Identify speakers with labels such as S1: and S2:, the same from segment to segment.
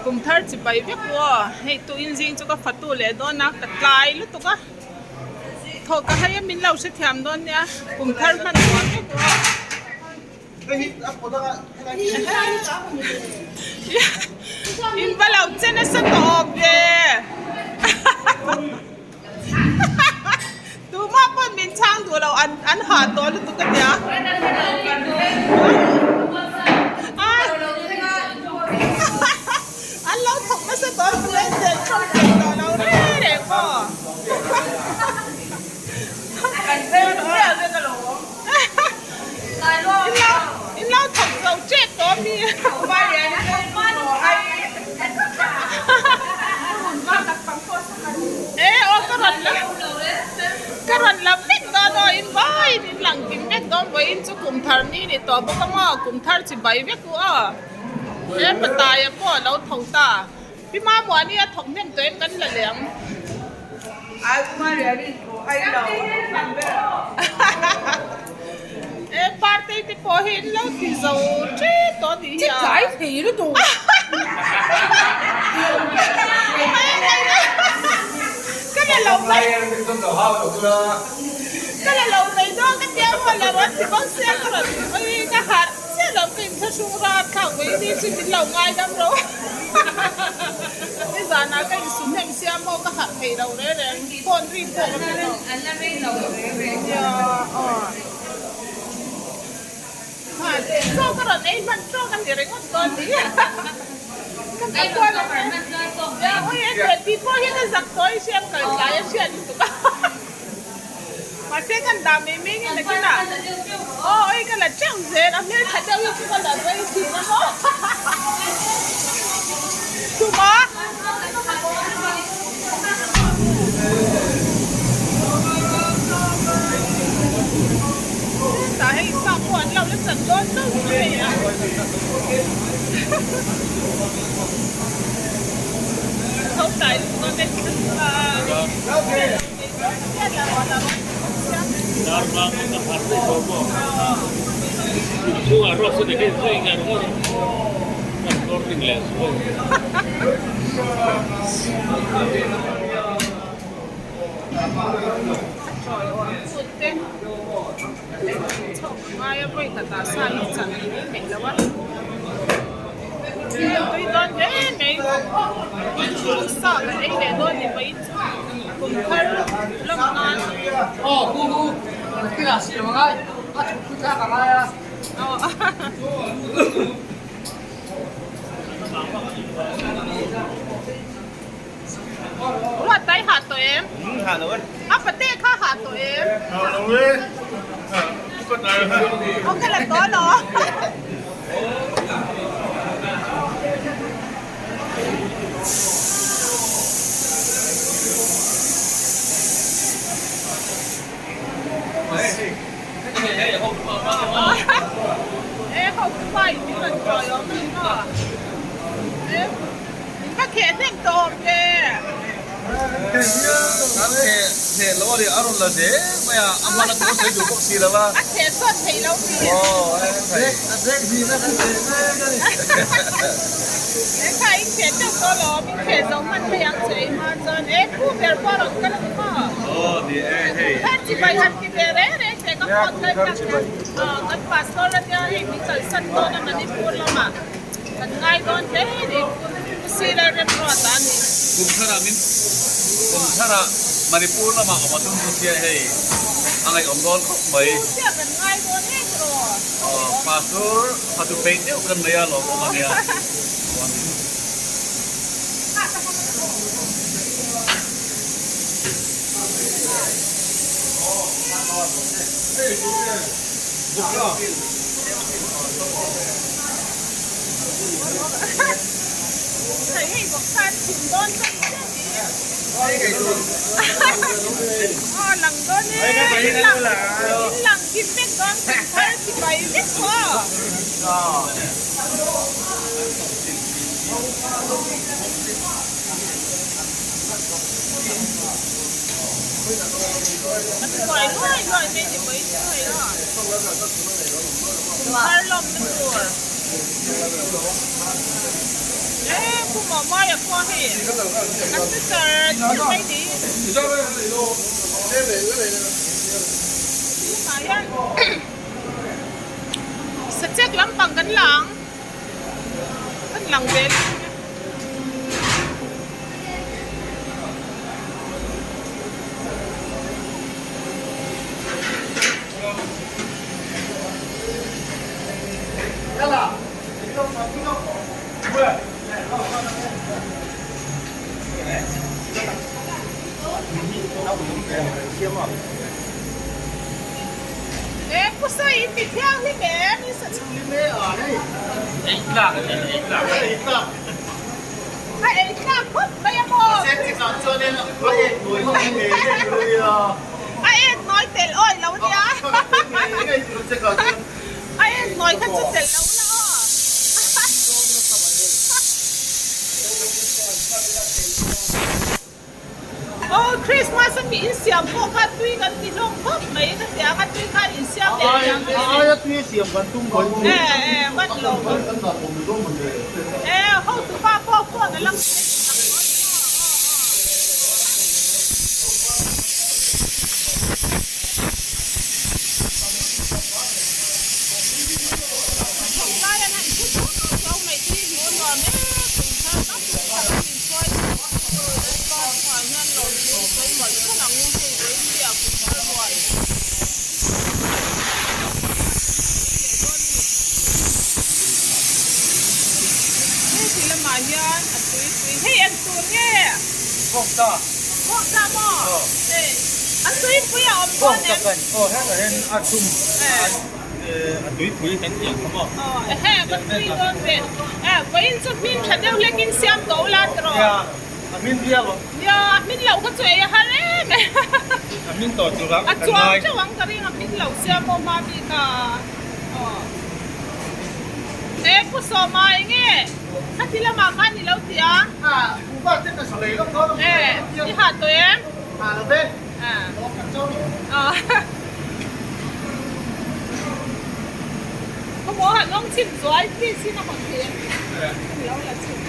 S1: Kum thar chibai vek u aw, hei tuin zing chu ka fatu leh dawn a, ka tlai lutuk a, thawh ka hai a min lo hrethiam dawn nia, kum thar hman nuam vek u aw. In va lo che nasa tawh awm ve. Tumah pawn min chhang duh lo an an hah tawh lutuk a nia. An lo thawk nasa tawh lutuk a inzir tawk thei tawh lo reng reng maw. In lo thawk zo tep tawh mi. E aw ka rawn la ka rawn la vek dawn aw in vaiin in lang kim vek dawn vawiin chu kum thar ni ni tawh bawk a maw kum thar chi bai vek u aw e pataia pawh a lo tho ta pi Mamuani a thawk hnem tawh em kan la leh ang. E partei te pawh hi in lo ti zo tep tawh a nih hi a.
S2: Tlai thei lutuk.
S1: Ka la lo mai. Ka la lo mai dawn ka tia maw la rawn ti bawk sia ka rawn ui ka harh chiah lo ka inthlahrung rat kha ui ni chu min lo ngaidam ro. Nizanah ka insum hnem sia maw ka harh thei lo reng reng phone ri pawh ka hre lo. Nia aw. Chaw ka rawn ei hman tawk a ni ringawt dawn ni. Ka kal kual ang e. Nia ui e hle tih pawh hian a zak tawi hriam kal tlai a hriat lutuk a. Mahse kan dah mai mai nge nakin a. Aw ui ka la teuh zel a hmeltha deuh hi chu ka la rei thin a maw. Tuma. Tah hei sa pawh an lo la chan dawn chauh chu hei a. Tho tlai lutuk a kan Ngaia vawi khatah sa hi chan a ni theih lo a, tui dawn hle mai sa kan ei leh dawn ni pawhin kum thar lawm nan.
S2: Aw hu hu thil ah siam a ngai a chhuk thu thlak a ngai a.
S1: Ruat tai hah tawh em?
S3: Hah lo e.
S1: A pate kha hah tawh em?
S3: Hah lo e.
S1: Aw ka la tawh lo. E ho pa in min rawn chawi awm a ni maw? E min va kheh hnem tawh awm ve.
S3: Kan kheh hneh lo a ri a rawn la zel mai a, a hman a tur sawi duh bawk si lo a.
S1: A kheh sawt thei lo mi.
S3: Aw e thei.
S4: A zek zin a kan kheh mek a ni.
S1: E kha in kheh teuh tawh lo awm in kheh zo hman mai ang che i hma chuan e pu ber pawh a rawn kal a ni maw?
S3: Aw ni e hei.
S1: Kum thar chibai han ti ve reng reng che ka phone kai tak hian kan pastor ania hei min kalsan dawn a Manipur lamah kan ngai dawn hle ni Pu Sila Remruata a ni.
S3: Kum tharah min kum tharah Manipur lamah awm a tum chu sia hei a ngaihawm dawn khawp mai.
S1: Pu sia kan ngai dawn em rawh.
S3: Aw pastor fatu peih deuh kan nei a lawm awm ania.
S1: Hei bawk khan thim dawn chuan chiah ni. Aw lang dawn e in lang in lang kim vek dawn kum thar chibai vek pawh. An buai luai luai mai ni mai chu hei a kum thar lawmna tur. E Pu Mawmawia pawh hei a si char char mai ni. Tunah hian sachek lampang kan la ang kan lang ve leh ang e. E pu sawi in ti thianghlim em i sa A ei tlak khawp mai a maw? A ek nawi telh awi lo nia. A ek nawi kha chu telh lo la aw. Aw Christmas a mi insiam pawh kha tui kan ti hlawm khawp mai ka ti ang a tui khan insiam leh chiang a ni.
S4: Aia tui siam kan tum mai chu.
S1: E e hman lo. E hotupa pawh phone a lang thei tak dawn maw aw aw. Thawklai an han thu chauh chauh mai te hi hmuh a nuam em kum thar tam tak a min hruai tawh Lalpa chungah hian lawmthu i sawi mawlh mawlh ang u hei vawiin ah kum thar ruai ei leh dawn a ni. Hei ti lamah hian a tui pui hei eng tur nge?
S4: Vawksa.
S1: Vawksa maw? Hei a tuipui a awm dawn em?
S4: Vawksa kan aw hetah hian a thum a tuipui kan tih ang kha maw?
S1: Aw ehe va tui dawn ve. Eh vawiin chu hmin tha deuh hlekin siam tawh ula tiraw?
S4: Nia a hmin viau ang.
S1: Nia a hmin loh kha chu ei a har em e.
S4: A hmin tawh tur ang
S1: A chuang teuh ang ka ring a hmin loh siam aw hma bik a. Aw eh Pu Sawma enge khati lamah khan i lo ti a? Eh i ha tawh em? Ah. Khawmaw han awng chhim zuai please in a hawn thei em? Lo la chhim.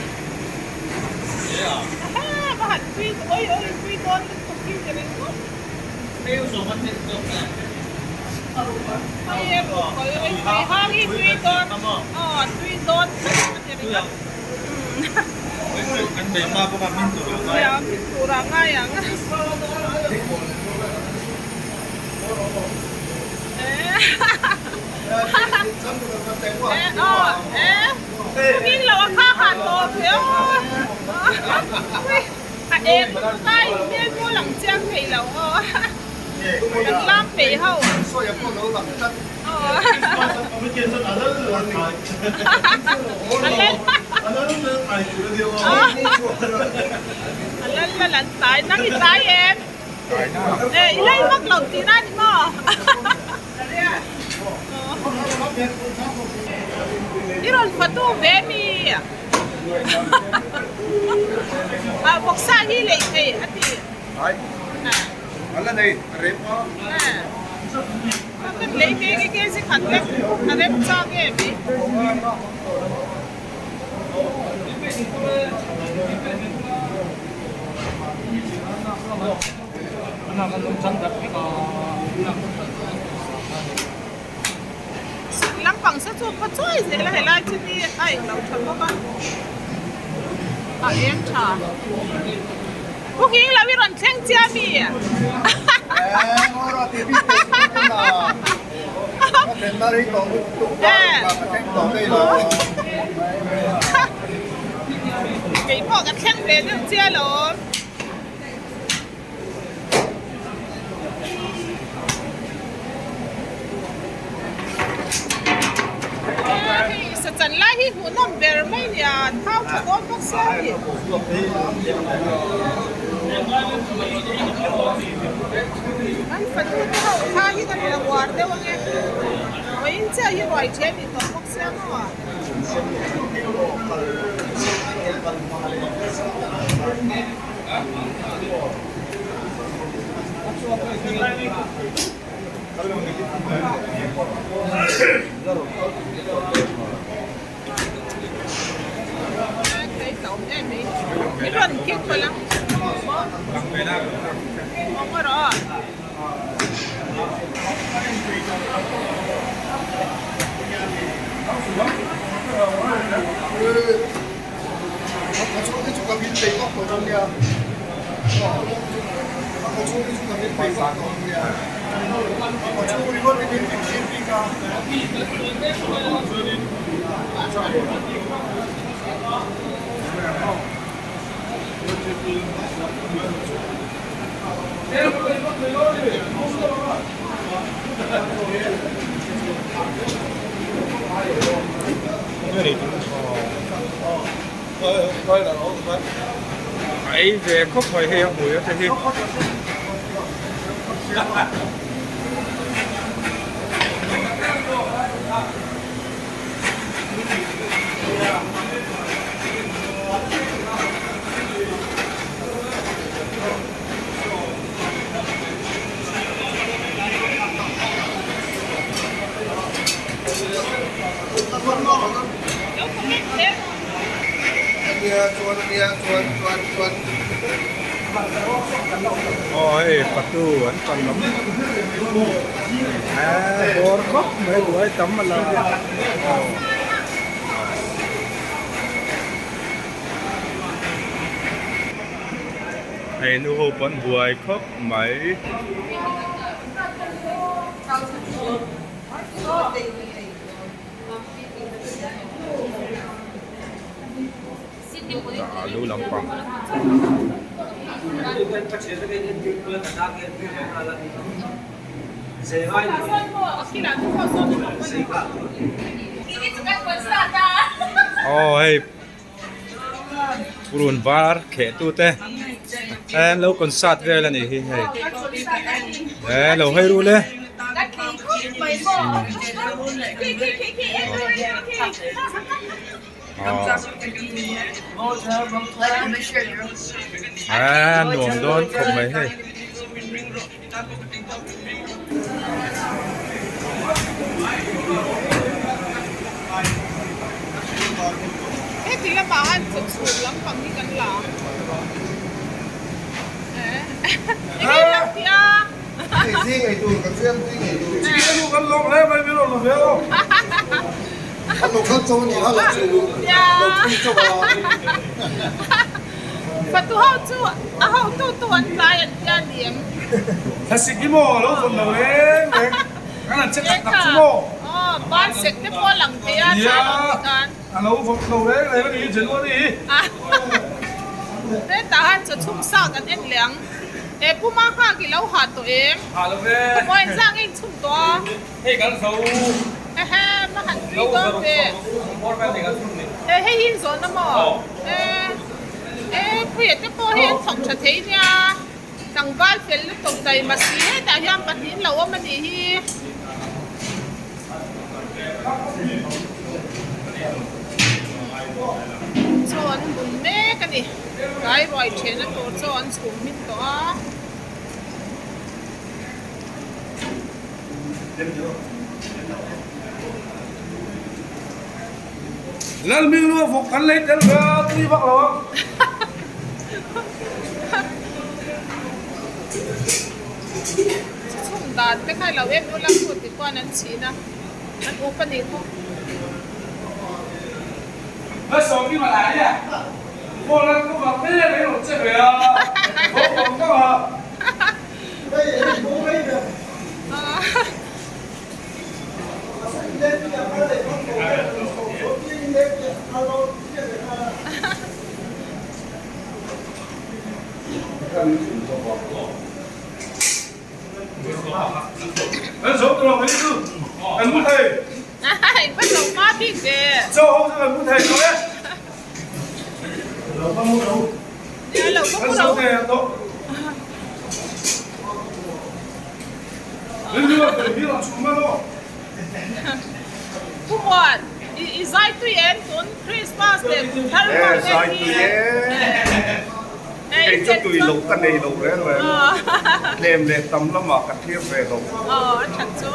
S1: Aha va han tui oi oi tui dawn lutuk hi ka ring ngawt. Hei e oi oi tui hang hi tui dawn aw tui dawn a ti ringawt.
S4: Kan bei hma bawk a min tur a ngai
S1: ang. Min tur a ngai ang. Hming lo a kha han tawp hle aw. A eng lai hmel pawh lang chiang thei lo aw. Kan lam peih ho. A lal lal an tlai nang i tlai em? E i lei vak lo tihna a ni maw? I rawn fatu ve mi? A vawksa hi lei thei a ti.
S4: A la nei a rem a.
S1: Kan lei ve nge nge zing khat vek a rem chang em i. Sik lampang se chu khaw chawi zel a helai chu ni a englo tha bawk a a eng tha. Pu Nghing lo i rawn thleng chiah mi? Kei pawh ka thleng ve deuh chiah lo. Hei sachan lai hi hmuhnawm ber mai nia thau tha dawn bawk sia hei. Kan fanu te ho kha hi kan la uar deuh ange vawiin chiah hi ruai ṭhe a ni tawh bawk sia maw. awm em mai. Min rawn kek palh a. Maw? Awm erawh a.
S4: A ei ve khawp mai hei a hmui a te hi. Aw hei patu an pan lam a bawr khawp mai buai tam a la aw. Hei nu ho pawh an buai khawp mai. Alu lampang. Aw hei purun var kheh tu te an lo concert vel a nih hi hei e lo hawi rul e. A nuam dawn khawp mai hei.
S1: Heti lamah han chawchhun lampang hi kan la ang. Enge lam tih a? Fatu ho chu a hotu tu an tlai an tia ni em?
S5: Thlasik hi maw a lo vawn lo reng reng kan han che tak tak chu maw?
S1: Aw ban sek te pawh a lang thei a thlai lo ti khan.
S5: A lo vawn lo reng reng a ni hi January hi.
S1: Hetah han chaw chhung sa kan en leh ang. He puma nghak i lo ha tawh em?
S5: Ha lo ve.
S1: Khawmaw engzah nge in chhung tawh a?
S5: Hei kan zo.
S1: Hehe ma han tui dawn ve. He hei hi in zawn a maw? E e puia te pawh hi an thawk tha thei nia. Tlangval fel lutuk daima si hetah hian pahnih in lo awm a nih hi. Chaw an bun mek a ni. Tlai ruai thehna tur chaw an chhum hmin tawh a.
S5: Lalming lu a vawk kan lei tel ve a tui vak lo ang.
S1: Chhung dan te kha lo em ula khu ti khuan an chhin a an up a nih khu. Pu Muan, i zai tui em tun Christmas leh kum thar hmang te hi?
S6: Kei chu tui lo ka nei lo reng reng. Tlem leh tam lamah ka thlir ve lo.
S1: Aw, a that chu.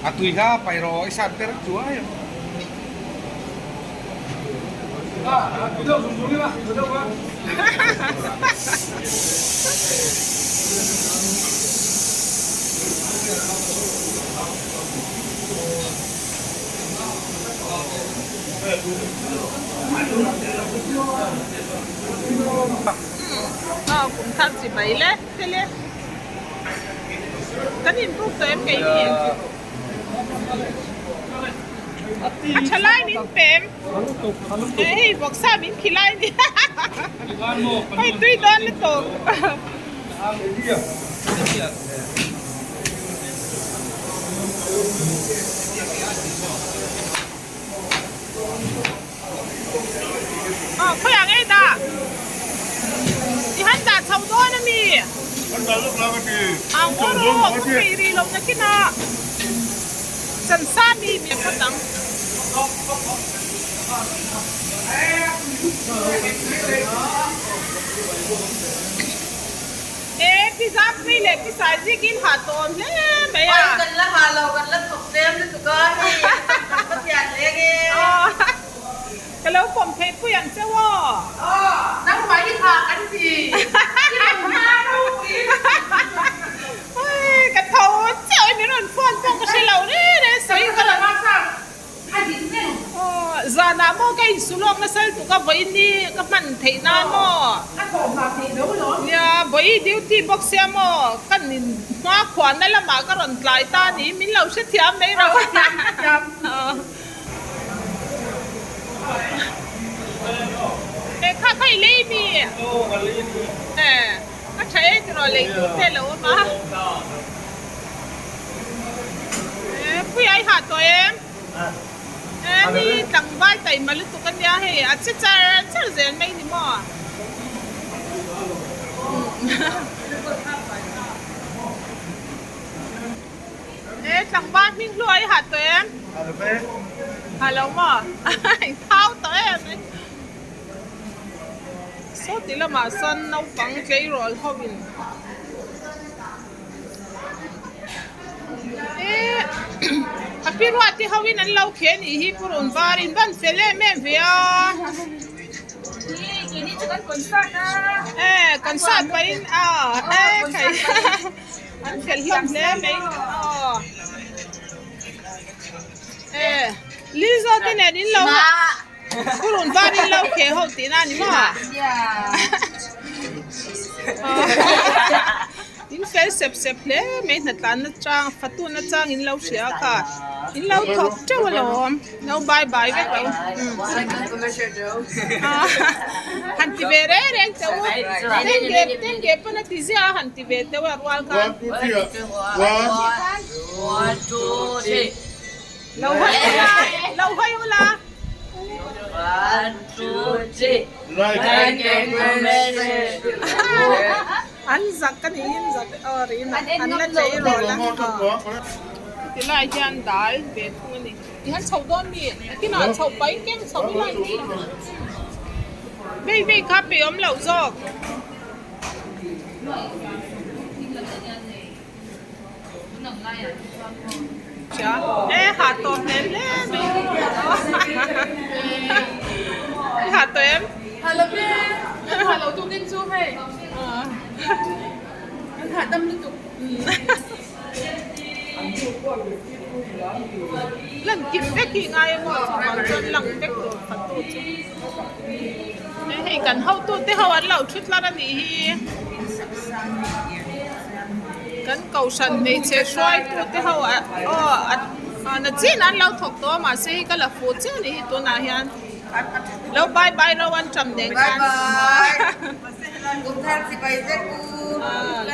S5: A tui kha pai rawh i sat ber chuai ang.
S1: Aw kum thar chi mai le fel e kan inbuk tawh em kei ni a tha lai min pem hei vawksa min khi lai ni hei tui dawn lutuk. Aw khawiah ngei dah? I han dah chho dawn a mi?
S6: An dah lawk lak a ti.
S1: Ang aw rawh, ka peih rih loh nakinah chansa mi mi phawt ang. E pi Zampui leh pi Saizikin hah tawh awm hle mai a.
S7: Oi kan la hah lo, kan la thawk tlem lutuk a hei kan va pian leng e.
S1: Ka lo pawm theih pui ang che aw.
S7: Aw, nangmah i hah kan ti. I lo hma ropui.
S1: Oi, ka tho chiah oi min rawn phone pawh ka hre lo reng reng sawi ka lo.
S7: A dik reng.
S1: Aw, zanah maw ka insulawk nasa lutuk a vawiin ni ka hman theih nan maw?
S7: A thawh hma theih lo lawm.
S1: Nia, vawi duty bawk sia maw? Ka nin hma khuanna lamah ka rawn tlai ta ni, min lo hrethiam mai ro.
S7: Aw, hrethiam, hrethiam.
S1: E, kha kha i lei mi? E, a tha e tiraw lei tur te a lo awm a. E pui ai hah tawh em? E ni tlangval taima lutuk a nia hei a che char char zel mai ni maw? E tlangval hming hlu ai hah tawh em? Hah lo maw? I thau tawh em? Saw ti lamah sawn naupang tleirawl ho in. A pi ruat te ho in an lo kheh anih hi purun var in van fel em em ve a e concert pah in a e khai an fel hlawm hle mai aw e Lizzo te nen in lo Purun var in lo kheh ho tihna a ni maw? In fel sep sep hle mai hnatlan nachang fatun nachang in lo hria kha in lo thawk teuh alawm lo bye bye vek lo han ti ve reng reng teuh u tengge tengge pawn a ti ziah a han ti ve teuh a rual khan. Lo hawi ula, lo hawi ula.
S7: One, two, three. Like and comment.
S1: An zak ka ni in zak aw ri na an la chei rawl a. Tilai hian dal ve thung a ni. Ti han chho dawn mi? Kinah chho pai keng chho ila ni. Vei vei kha pe awm loh zawk. E hah tawh hmel hle mai i hah tawh em?
S7: Hah lo ve, kan hah lo tukin chu hei kan hah dam lutuk.
S1: Lan kim vek hi ngai emaw chuvang chuan lang vek tur fatu chu hei kan hotute ho an lo thut tlar a nih hi. Kan kohhran hmeichhe hruaitute ho aw a na chin an lo thawk tawh a mahse hei ka la fuh chiah a nih hi tunah hian lo bye bye ro an ṭam nen khan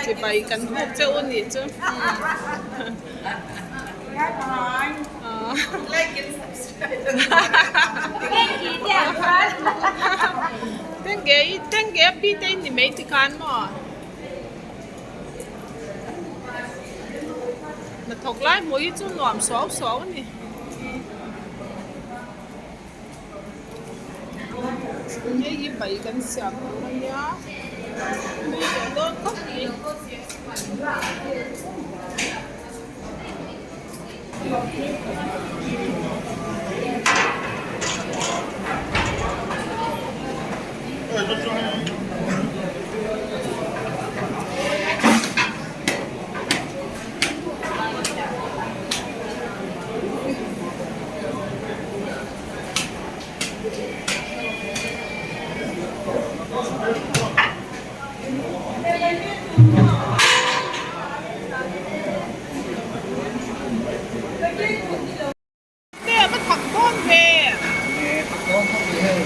S1: chibai kan buk che u nih chu tengge tengge pi te in ni mai tikhan maw. Hnathawk lai hmuh hi chu nuam suau suau a ni. Hei hi bai kan siam tur a nia tui tawh dawn khawp mai. Te a va thak dawn ve.
S2: Thak dawn khawp mai hei.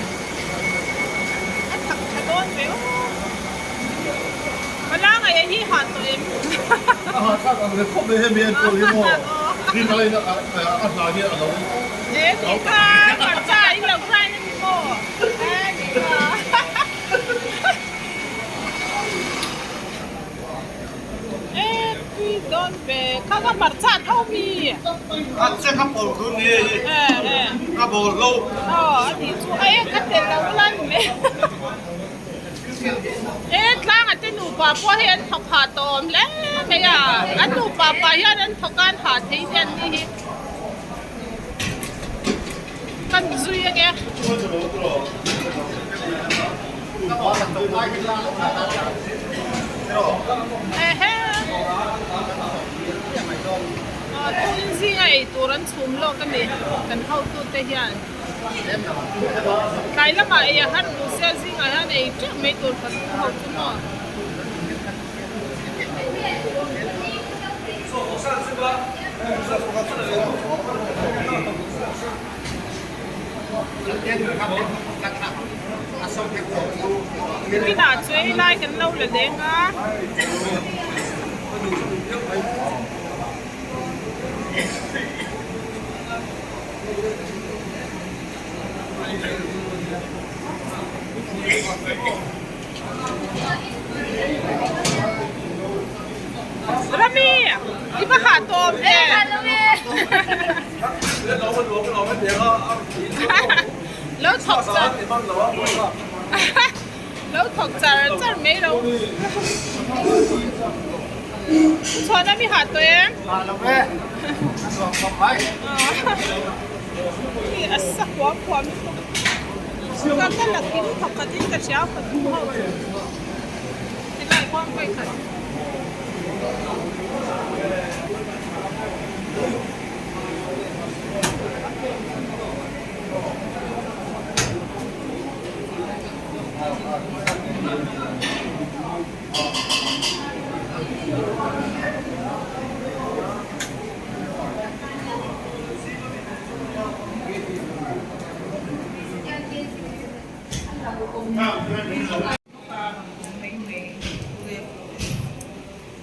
S1: A thak tha dawn ve aw. Palanga e hi ha tawh em.
S3: A ha thlak ang ve khawp mai hei mi enkawl hi maw. Rin aiin a hna hi a lo.
S1: E tih kha hmarcha in lo grind a ni maw. E tih kha. E tui dawn ve kha kha hmarcha tho mi.
S3: A che kha pawl thun ni hei hi a bawl hlo.
S1: Aw a tih chu a ek a tel lo la ni mai. E tlanga te nupa pawh hi an thawk hah tawh awm hle mai a an nupa pa hian an thawk a an hah thei te an ni hi. Kan zui ange. Ehe. Tuin zinga ei tur an chhum lawk a ni kan hotute hian. Tlai lamah ei a har duh sia zingah hian ei teuh mai tur kan pu ho chu maw. Kinah chu ei lai kan lo la leng a. Rami, i va hah tawm e. Lo thawk char. Lo thawk char char mai lo. Chhuan a mi hah tawh em?
S2: Hah lo e. A nuam khawp mai.
S1: A sa huam huam lutuk. Ka ka la kim thawk khat in ka hria khat hmu ho chu tilai khuang vawi khat.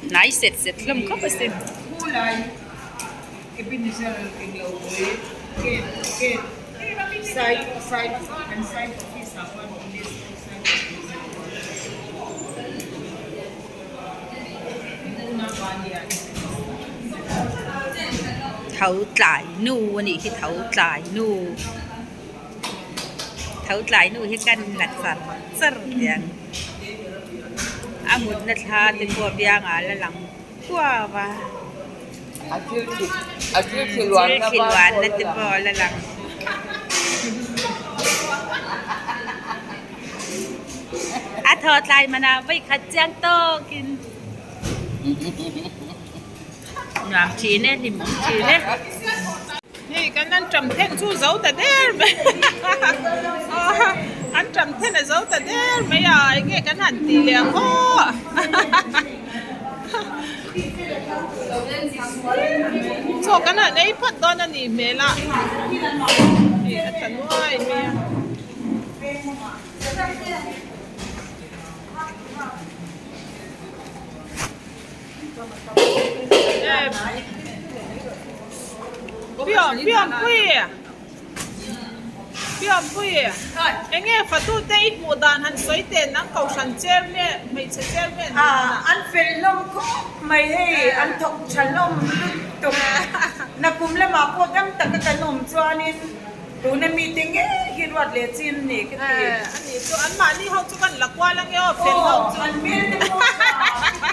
S1: Hnai set set hlawm khawp asin. Tho tlai nu a nih hi tho tlai nu tho tlai nu hi kan la char char tiang a mutna thla te pawh biangah la lang kuau a thil thiluanna te pawh a la lang. A thaw tlai man ah voi khat chiang tawk in nuam thin e hlim awm thin e. Hei kan an tam then chu zo ta der mai an tam then a zo ta der mai a enge kan han ti leh ang aw chaw kan han ei phawt dawn a nih hmel a hei a tla nuai mai a. Enge fatute i hmuh dan han sawi teh nang kohhran chairman hmeichhe chairman
S7: An fel hlawm khawp mai hei an thawk tha hlawm lutuk nakum lamah pawh dam taka kan awm chuanin. Tuna mite ngei hi ruat leh chin ni ka ti.
S1: A nih chu an mahni ho chu kan la kual ange aw fel ho chu.
S7: An hmel te pawh tha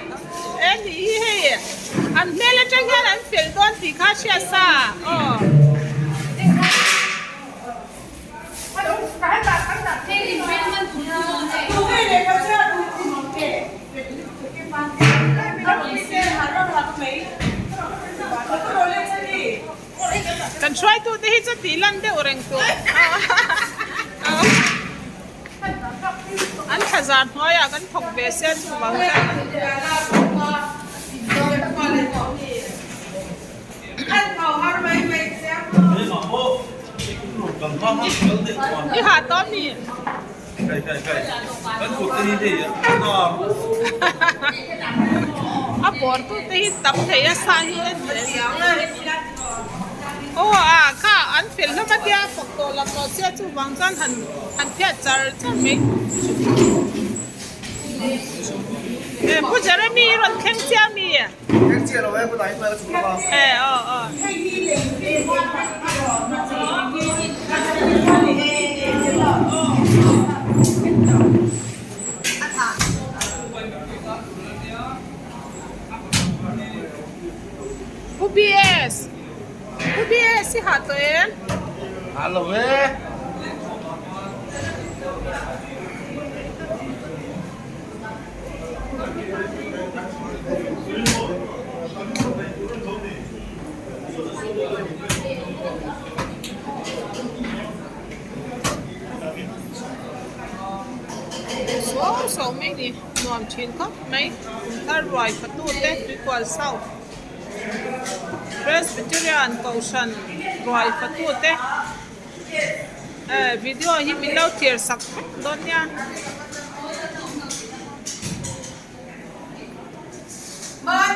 S1: E nih hi hei an hmel atang hian an fel dawn tih kha hria sa aw. Kan hruaitute hi chu tih lan deuh reng tur an thlazar hnuaiah kan thawk ve sia chuvang chuan I hah tawh mi? A bawr tu te hi tam thei a sa hi a ni aw a kha an fel hlawm a tia fawk tawh lam tawh sia chuvang chuan han han phiat char char mai Pu Jeremy i rawn thleng chiah mi? E aw aw. Pu BS Pu BS i hah tawh em?
S6: Hah lo e.
S1: Suau suau mai ni nuam thin khawp mai thar ruai fatu te tuikual south Presbyterian kohhran ruai fatu te. Eh video hi min lo thlir sak vek dawn nia. An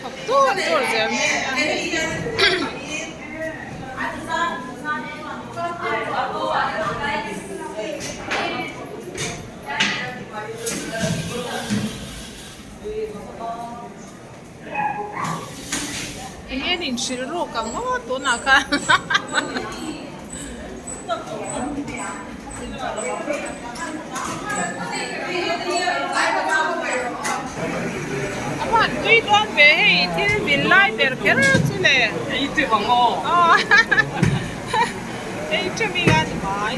S1: thawk tur tur zel mai a ni. Eng nge nin hrilh ruk ang aw tunah khan A van tui dawn ve hei thil vil lai ber kher chu le.
S2: Ei teuh ang aw.
S1: Ei teuh ila ni mai.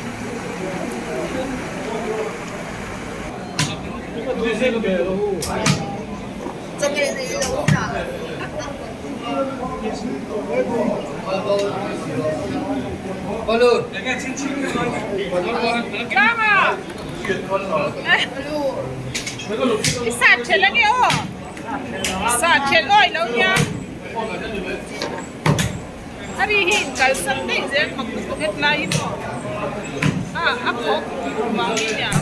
S1: Tlanga I sat thelh ange aw Sat thelh awi lo nia A ri hi in kalsan daih zel mak lutuk hetlai hi maw a a khawk vang hi nia.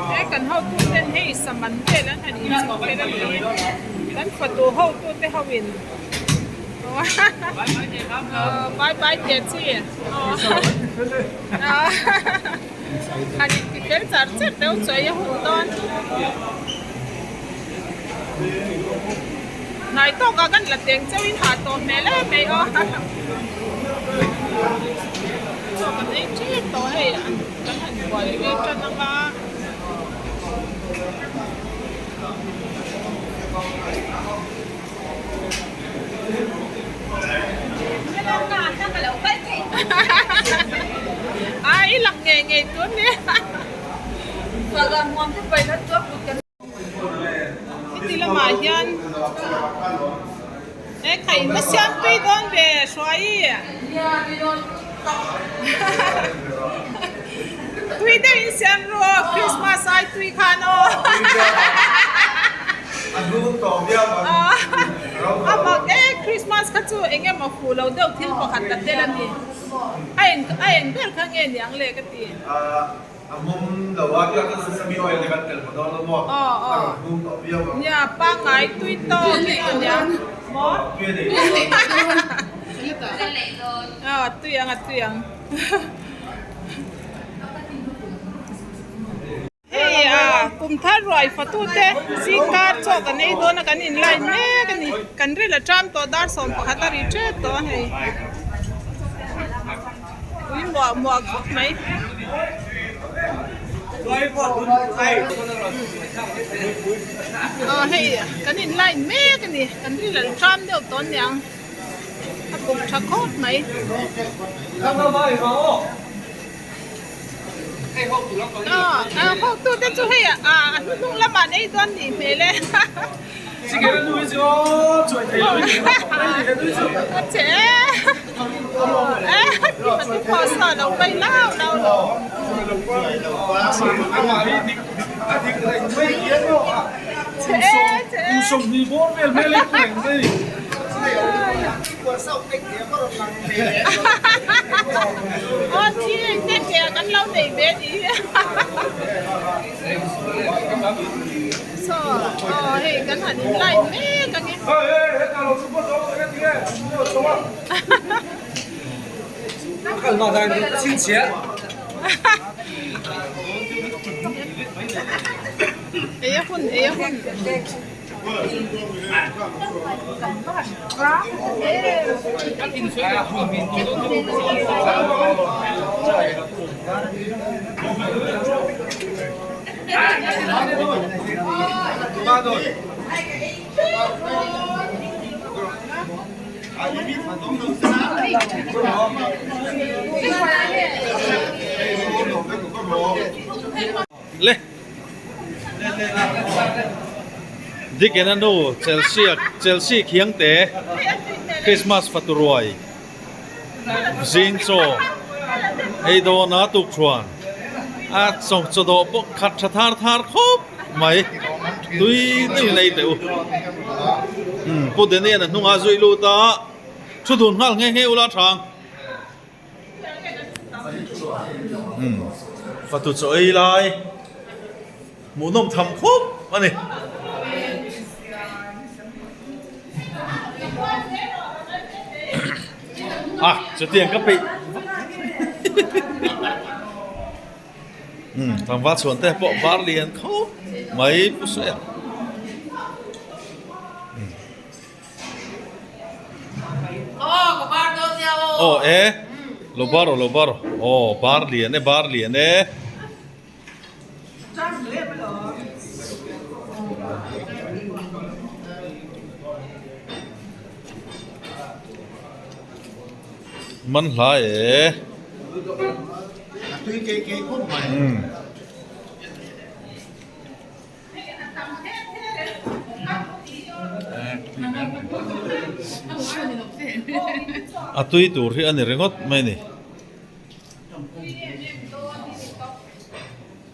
S1: He kan hotu ten hei saman vel an han inchhawk vel a ni kan fatu hotu te ho in bye bye teh chi han inti fel char char deuh chuai a hun dawn hnai tawk ah kan la teng chauh in hah tawh hmel em mai aw. Chaw kan ei tep tawh hei kan han buai ve tan ang a. A i lang ngei ngei tur ni. Heti lamah hian he khaih na siam tui dawn ve hruai tui deuh in siam ru aw Christmas ai tui khan aw a mak e Christmas kha chu eng emaw fuh lo deuh thil pakhat ka tel a ni a eng a eng ber kha nge niang le ka ti.
S6: A mum lo a, biak in sesame oil te kan tel hma dawn lo maw? A rawn hum tawh viau ang.
S1: Nia, pangngai tui tawk hi a nia maw?
S6: Tui a nei.
S1: a tui ang a tui ang. Hei a kum thar ruai fatute zingkar chaw kan ei dawn a kan in line mek a ni. Kan ril a ṭam tawh dar 11 a ri ṭep tawh a hei. Ui muah muah khawp mai. Aw hei kan in line mek a ni. Kan ril a ṭam deuh tawh aniang. A buk tha khawp mai. Aw hotu te chu hei a hnuhnung lamah an ei dawn nih hmel e. A che e. A ti lo mai lau lau lo. Che e che e. Aw thi te ke kan lo nei ve ni hi saw aw hei kan han in line mek ang e. Ei a hun ei a hun.
S3: Le Dickena nu Chelsea Chelsea Khiangte Christmas fatu ruai zing chaw ei dawn a tuk thuan a chaw chaw dawh pawh khat tha thar thar khawp mai tui deuhin a ei teh u Pu Daniel a hnungah zui lut a thu dun nghal nghe nghe ula thang. Fatu chaw ei lai hmuhnawm tham khawp a ni. A chutiang ka peih tlangval chhuan te pawh var lian khawp mai pu sawi a. Aw e lo bar aw lo bar aw bar lian e bar lian e. Man hla e. A tui tur hi a ni ringawt mai a ni.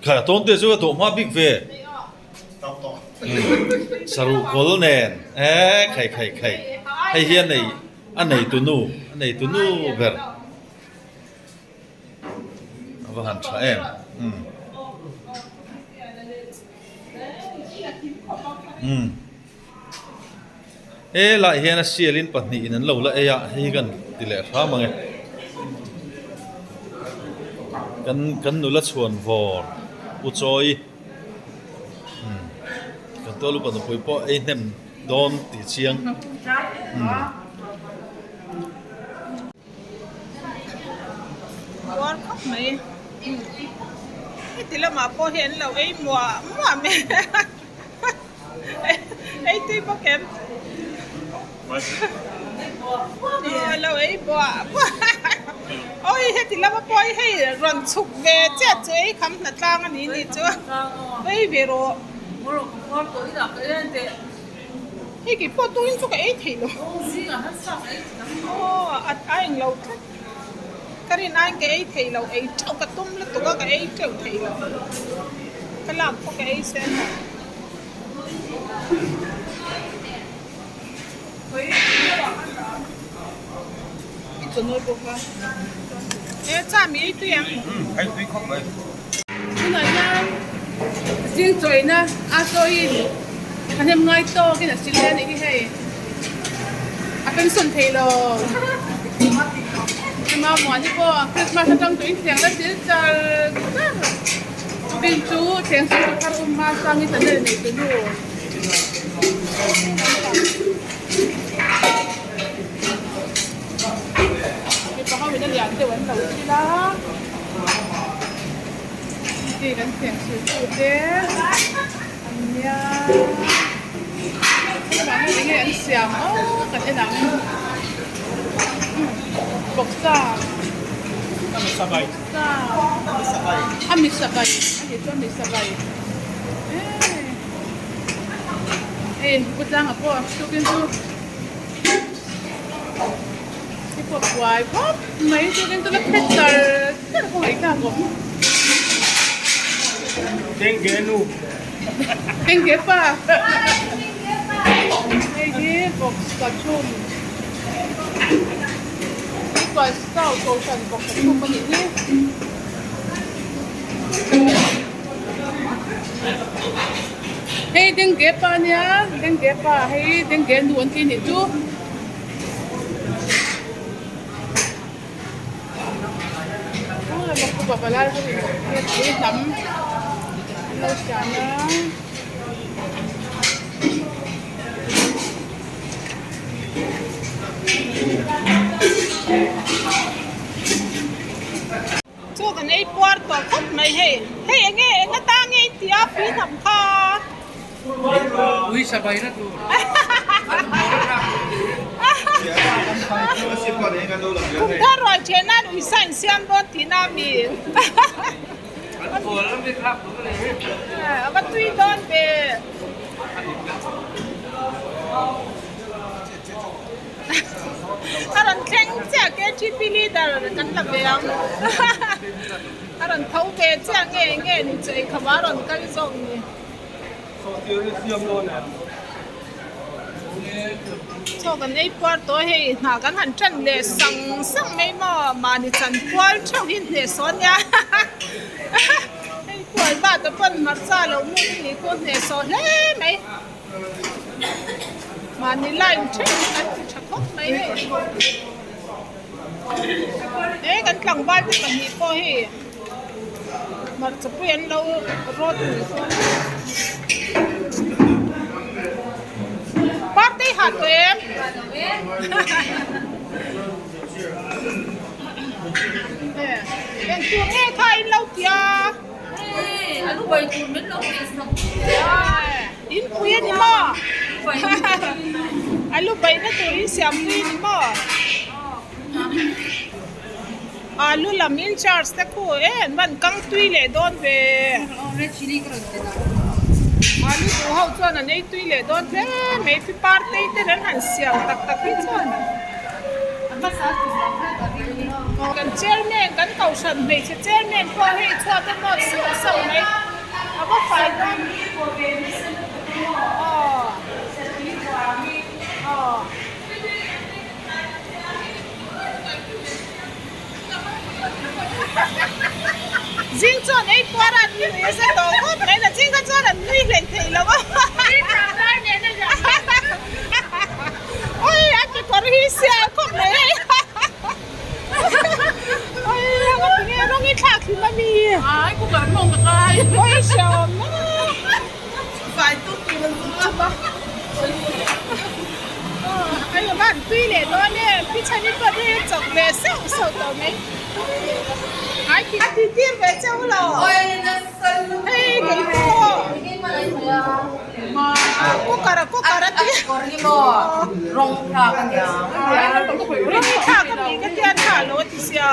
S3: Khai a tawn te chu a dawh hma bik ve. Saruh kawl nen e khai khai khai hei hi a nei a nei tu nu a nei tu nu ber. A va han tha em umm umm he lai hian a sial in pahnih in an lo la ei a hei hi kan ti leh hram ang e kan kan nula chhuan vawr u chawi umm kan tual upa nupui pawh ei hnem dawn tih chiang umm.
S1: Puar khawp mai heti lamah pawh hi an lo ei muah muah mai ei tui bawk em a lo ei buah buah awi heti lama pawh hi hei rawn chhuk ve chiah chu ei kham hna tlang a ni nih chu ei ve rawh. Hei kei pawh turin chu ka ei thei lo. Aw a eng lo tlat. Ka rin aiin ka ei thei lo, ei teuh ka tum lutuk a ka ei teuh thei lo. Ka lak pawh ka ei sen lo. E cha mi ei tui ang.
S6: Ei tui khawp mai.
S8: Tunah hian zing chawina a chawiin a hnem ngai tawkin a sil hle a nih hi hei a pension thei lo ema. Muani pawh Christmas atang tawhin thleng la sil char char. Tukin chu thleng sil tu thar um hma sangin channel nei tu nu. Mipa ho in a lian deuh an lo thil a. Hei kan thleng sil tu te an nia. Helamah hian enge an siam aw kan en ang. Bawksa. Bawksa. A mi sabai. A ni chu a mi sabai. Hei pu tlanga pawh tukin chu hi pawh buai khawp mai tukin chu la phet char char pawh ngaihthlak awm.
S5: Tengge nu.
S8: Tengge pa. Hei hi bawksa chhum. Tuai sau kohhran bawksa chhum a nih hi. Hei dengue pa ania dengue pa hei dengue nu an tih nih chu palai ho in pui hnam an lo siam a.
S1: Chu kan ei puar tawh khawp mai hei. Hei enge eng atang nge i tih a pui hnam kha.
S2: Ui sabai na tur.
S1: Kum thar ruai then nan ui sa in siam dawn tih na mi. A va tui dawn ve. A rawn thleng chiah KTP leader kan la ve ang a rawn tho ve chiah nge nge ni chu eikhawm a rawn kal zawk ni. Chaw kan ei puar tawh hei hna kan han tan leh sang sang mai maw mahni chan pual theuh hi hneh sawn nia hei kual bat a pawn hmarcha lo mut a nih khu hneh sawh hle mai. Mahni line theuh hi kan ti tha khawp mai hei. He kan tlangval te pahnih pawh hi hmarcha pui an lo rawt ni chuan Partei ha tawh em? Engtur nge kha in lo tia? In pui a ni maw? A lu baihna tur in siam pui a ni maw? Alu lam in charge te khu e an van kang tui leh dawn ve. Alu duh ho chuan an ei tui leh dawn hle mai pi partei ten an han siam tak tak hi chuan. Kan chairman kan kohhran hmeichhe chairman pawh hei chhuat a nawt sauh sauh mai a va fai dawn aw aw. Zing chuan ei puar a an nui a za tawh khawp mai la zing kha chuan an nui hleih theih lo a oi a kekawr hi sial khawp mai hei oi a tinge rawng i thlak hlim a mi
S8: ai cooker mawng ka kai
S1: oi hreawm na
S7: fai tuk tur an zawng a
S1: Ai lova an tui leh dawn e pichhan i pawh hi chawk ve sauh sauh tawh mai ai ti a ti tir ve cheu lo hei kei pawh cooker a cooker a ti
S7: rawng thlak a nia
S1: rawng thlak a mi ka tia tha lo a ti sia.